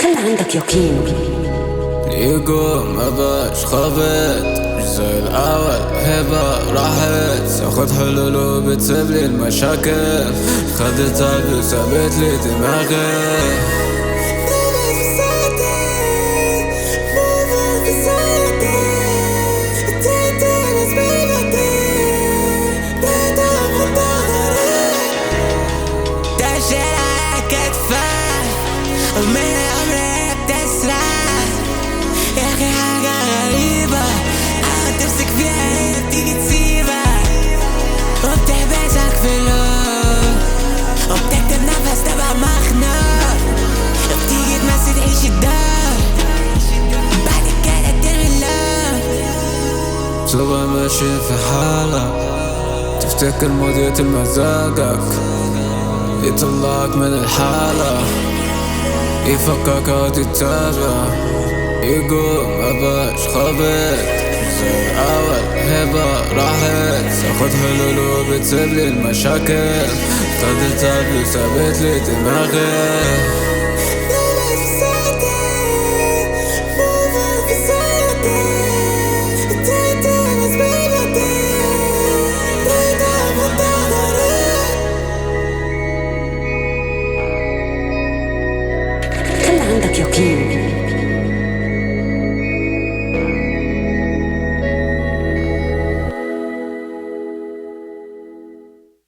خلي عندك يقين. الإيجو ما بقاش خابط، مش زي الأول، هبة راحت تاخد حلول وبتسيبلي المشاكل، خدت قلبي وسابتلي دماغي. تبقى ماشي في حالك، تفتكر ماضية مزاجك يطلعك من الحالة، يفكك وتتابع. إيجو ما بقاش خابط، مش زي الأول، هبة راحت تاخد حلول وبتسيبلي المشاكل، خدت قلبي وسابتلي دماغي. خلي عندك يقين.